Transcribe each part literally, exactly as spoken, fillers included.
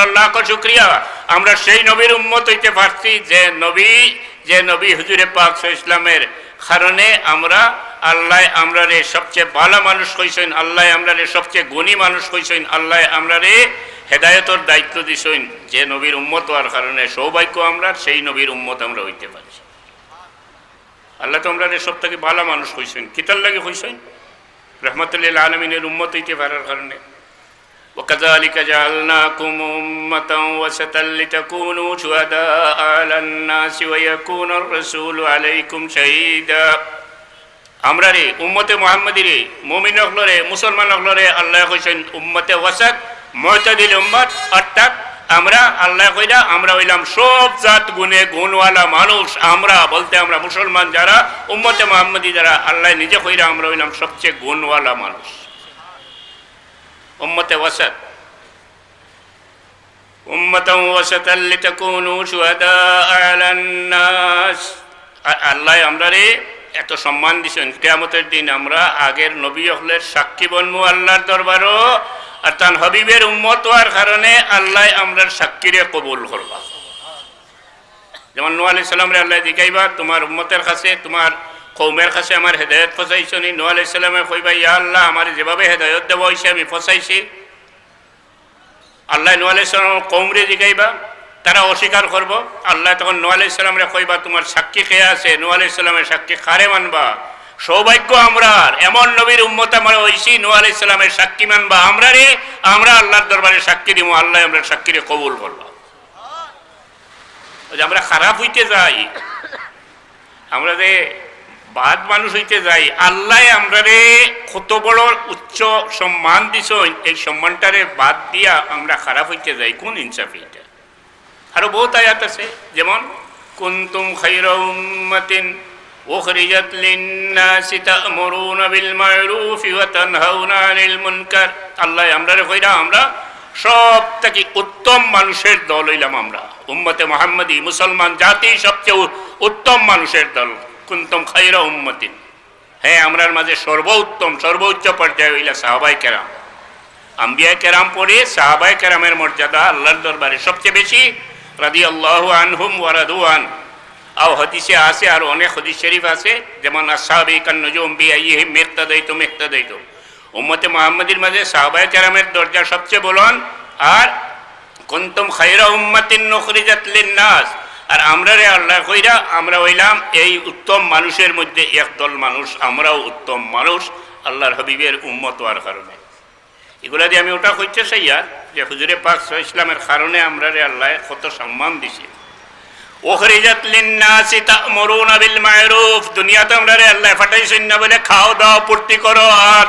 আল্লাহর লাখো শুকরিয়া, আমরা সেই নবীর উম্মত অইতে পারছি যে নবী, যে নবী হুজুরে পাক সাল্লাল্লাহু আলাইহি ওয়াসাল্লামের কারণে আমরা, আল্লায় আমরারে সবচেয়ে ভালা মানুষ কইছইন, আল্লায় আমরারে সবচেয়ে গুণী মানুষ কইছইন, আল্লায় আমরারে হেদায়েতর দায়িত্ব দিছইন। যে নবীর উম্মত অওয়ার কারণে সৌভাগ্য আমরার, সেই নবীর উম্মত আমরা অইতে পারছি। আল্লায় তো আমরারে সব থাকি ভালা মানুষ কইছইন। কিতার লাগি কইছইন? রহমাতুল্লিল আলামিনের উম্মত অইতে পারার কারণে। وكذلك جعلناكم أمة وسطا لتكونوا شهداء على الناس ويكون الرسول عليكم شهيدا। আমরারে, উম্মতে মুহাম্মদীরে, মুমিন অকলরে, মুসলমান অকলরে আল্লায় কইছইন উম্মতে ওয়াসাত, মুতাদিল উম্মত, অর্থাৎ আমরা, আল্লায় কইরা, আমরা অইলাম সব জাত গুণে গুণওয়ালা মানুষ। আমরা বলতে আমরা মুসলমান যারা, উম্মতে মুহাম্মদী যারা, আল্লায় নিজে কইরা আমরা অইলাম সবচেয়ে গুণওয়ালা মানুষ। উম্মতে ওয়াসাত। উম্মাতাও ওয়াসাতাল লিতাকুনু শুহাদা আলান নাস। আ-, আল্লায় আমরারে এত সম্মান দিছইন, কিয়ামতের দিন আমরা আগের নবী অকলর সাক্ষী বনমু আল্লাহর দরবারো। আর তান হাবিবের উম্মত অওয়ার কারণে আল্লায় আমরার সাক্ষীরে কবুল করবা। যেমন নূহ আলাইহিস সালামরে আল্লায় জিকাইবা, "তুমার উম্মতের কাছে, তুমার কওমের কাছে আমার হেদায়েত পৌঁছাইছো নি?" নূহ আলাইহিস সালামে কইবা, "ইয়া আল্লাহ, আমারে যেভাবে হেদায়েত দেওয়া অইছে আমি পৌঁছাইছি।" আল্লায় নূহ আলাইহিস সালামর কওমরে জিকাইবা, তারা অস্বীকার করবো। আল্লায় তখন নূহ আলাইহিস সালামরে কইবা, "তুমার সাক্ষী কে আছে?" নূহ আলাইহিস সালামের সাক্ষী কারে মানবা? সৌভাগ্য আমরার, এমন নবীর উম্মত আমরা অইছি, নূহ আলাইহিস সালামের সাক্ষী মানবা আমরারে, আমরা আল্লাহর দরবারে সাক্ষী দিমু, আল্লায় আমরার সাক্ষীরে কবুল করবা। ওই যে আমরা খারাপ অইতে যাই, আমরা যে বাদ মানুষ অইতে যাই, আল্লায় আমরারে কত বড় উচ্চ সম্মান দিছইন, এই সম্মানটারে বাদ দিয়া আমরা খারাপ অইতে যাই, কোন ইনসাফ এটা? আরো বহুত আয়াত আছে, যেমন, "কুনতুম খায়রা উম্মাতিন উখরিজাত লিন-নাসি তা'মুরুনা বিল মা'রুফি ওয়া তানহাউনা আনিল মুনকার।" আল্লায় আমরারে কইরা, আমরা সব থাকি উত্তম মানুষের দল অইলাম আমরা। উম্মতে মুহাম্মদী, মুসলমান জাতি সবচেয়ে উ-, উত্তম মানুষের দল। "কুনতুম খায়রা উম্মাতিন।" হ্যাঁ, আমরার মাঝে সর্বোত্তম, সর্বোচ্চ পর্যায়ে অইলা সাহাবায়ে কেরাম। আম্বিয়ায়ে কেরাম পরে সাহাবায়ে কেরামের মর্যাদা আল্লাহর দরবারে সবচেয়ে বেশি, রাদিয়াল্লাহু আনহুম ওয়া রাদু আন। আও হাদিসে আছে, আরো অনেক হাদিস শরীফ আছে, যেমন, "আসহাবি কান নুজুম বিআইয়িহিম ইক্তাদাইতুম ইক্তাদাইতুম।" উম্মতে মুহাম্মদীর মাঝে সাহাবায়ে কেরামের দরজা সবচেয়ে বুলন্দ। আর "কুনতুম খায়রা উম্মাতিন উখরিজাত লিন-নাস", আর আমরারে আল্লায় কইরা, আমরা অইলাম এই উত্তম মানুষের মধ্যে একদল মানুষ, আমরাও উত্তম মানুষ আল্লাহর হাবিবের উম্মত অওয়ার কারণে। এগুলা দিয়া আমি ওটা কইতে চাইয়ার যে হুজুরে পাক সাল্লাল্লাহু আলাইহি ওয়াসাল্লামের কারণে আমরারে আল্লায় কত সম্মান দিছে। "উখরিজাত লিন-নাসি তা'মুরুনা বিল মা'রুফ", দুনিয়াত আমরারে আল্লায় পাঠাইছইন না বলে খাও দাও ফুর্তি করো আর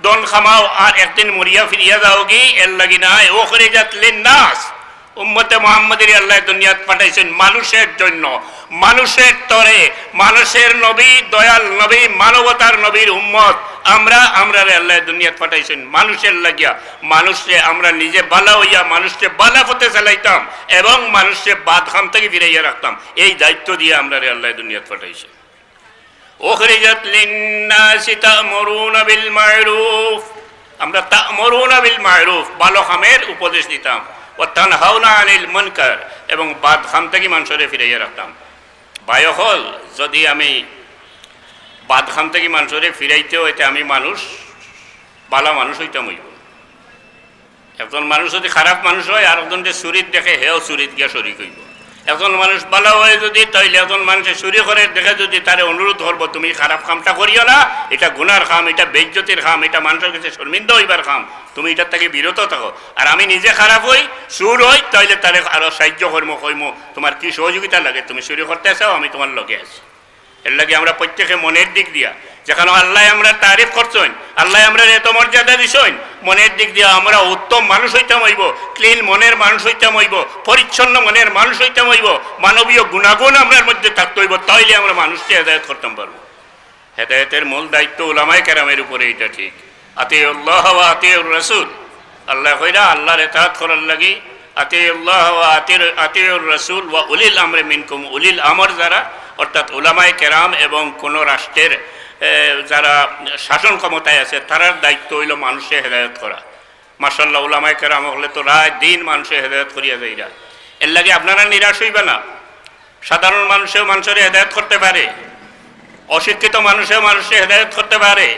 ধন কামাও আর একদিন মরিয়া ফিরিয়া যাওগি, এর লাগি নায়। "উখরিজাত লিন-নাস", উম্মতে মুহাম্মদীরে আল্লায় দুনিয়াত পাঠাইছইন মানুষের জন্য, মানুষের তরে, মানুষের নবী, দয়াল নবী, মানবতার নবীর উম্মত। আমরা, আমরারে আল্লায় দুনিয়াত পাঠাইছইন মানুষের লাগিয়া। মানুষরে আমরা নিজে বালা অইয়া মানুষরে বালা পথে চালাইতাম এবং মানুষরে বাদ কাম থাকি ফিরাইয়া রাখতাম। এই দায়িত্ব দিয়া আমরারে আল্লায় দুনিয়াত পাঠাইছইন। "উখরিজাত লিন-নাসি তা'মুরুনা বিল মা'রুফ", আমরা তা'মুরুনা বিল মা'রুফ, ভালো কামের উপদেশ দিতাম, "ওয়া তানহাউনা আনিল মুনকার", এবং বাদ কাম থাকি মানষরে ফিরাইয়া রাখতাম। ভাই অকল, যদি আমি বাদ কাম থাকি মানষরে ফিরাইতে অয়, তে আমি মানুষ, বালা মানুষ অইতাম অইবো। একজন মানুষ যদি খারাপ মানুষ অয়, আর একজন যে চুরিত দেখে, হেও চুরিত গিয়া শরিক অইবো। একজন মানুষ বালা অয় যদি, তাইলে একজন মানষে চুরি করের দেখে যদি তারে অনুরোধ করবো, "তুমি খারাপ কামটা করিও না, এটা গুনার কাম, এটা বেইজ্জতির কাম, এটা মানষর গেছে শর্মিন্দা অইবার কাম, তুমি এটার থাকি বিরত থাকো।" আর আমি নিজে খারাপ অই, চুর অই, তাইলে তারে আরো সাহায্য করমু, কইমু, "তুমার কি সহযোগিতা লাগে? তুমি চুরি করতে চাও, আমি তুমার লগে আছি।" এর লাগি আমরা প্রত্যেকে মনের দিক দিয়া, যেখানো আল্লায় আমরার তারিফ করছইন, আল্লায় আমরারে এত মর্যাদা দিছইন, মনের দিক দিয়া আমরা উত্তম মানুষ অইতাম অইবো, clean মনের মানুষ অইতাম অইবো, পরিচ্ছন্ন মনের মানুষ অইতাম অইবো, মানবীয় গুণাগুণ আমরার মধ্যে থাকতে অইবো, তাইলে আমরা মানুষরে হেদায়েত করতাম পারবো। হেদায়েতের মূল দায়িত্ব উলামায়ে কেরামের উপরে, এটা ঠিক। আতিউল্লাহ ওয়া আতিউর রাসূল। আল্লায় কইরা আল্লাহর ইতাআত করার লাগি, আতিউল্লাহ ওয়া আতিউর, আতিউর রাসূল ওয়া উলিল আমরি মিনকুম, উলিল আমর যারা, অর্থাৎ উলামায়ে কেরাম এবং কোন রাষ্ট্রের, এ, যারা শাসন ক্ষমতায় আছে, তারার দায়িত্ব অইলো মানুষরে হেদায়েত করা। মাশাআল্লাহ, উলামায়ে কেরাম অকলে তো রাইত দিন মানষরে হেদায়েত করিয়া যাইরা। এরলাগি আপনারা নিরাশ অইবা না। সাধারণ মানষেও মানষরে হেদায়েত করতে পারে, অশিক্ষিত মানষেও মানষরে হেদায়েত করতে পারে।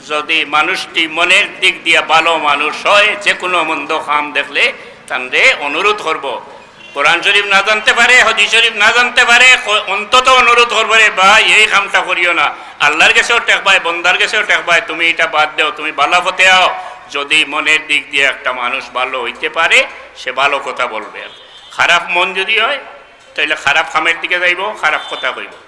যদি মানুষটি মনের দিক দিয়া ভালো মানুষ হয়, যেকুনু মন্দ কাম দেখলে তানরে অনুরোধ করবো। কোরআন শরীফ না জানতে পারে, হাদিস শরীফ না জানতে পারে, ক-, অন্তত অনুরোধ করবো, "রে ভাই, এই কামটা করিও না।" আল্লার গেছেও ঠেকবায়, বন্দার গেছেও ঠেকবায়, "তুমি ইটা বাদ দেও, তুমি ভালা পথে আও।" যদি মনের দিক দিয়া একটা মানুষ ভালো অইতে পারে, সে ভালো কথা বলবে। খারাপ মন যদি হয়, তাইলে খারাপ কামের দিকে যাইবো, খারাপ কথা কইবো।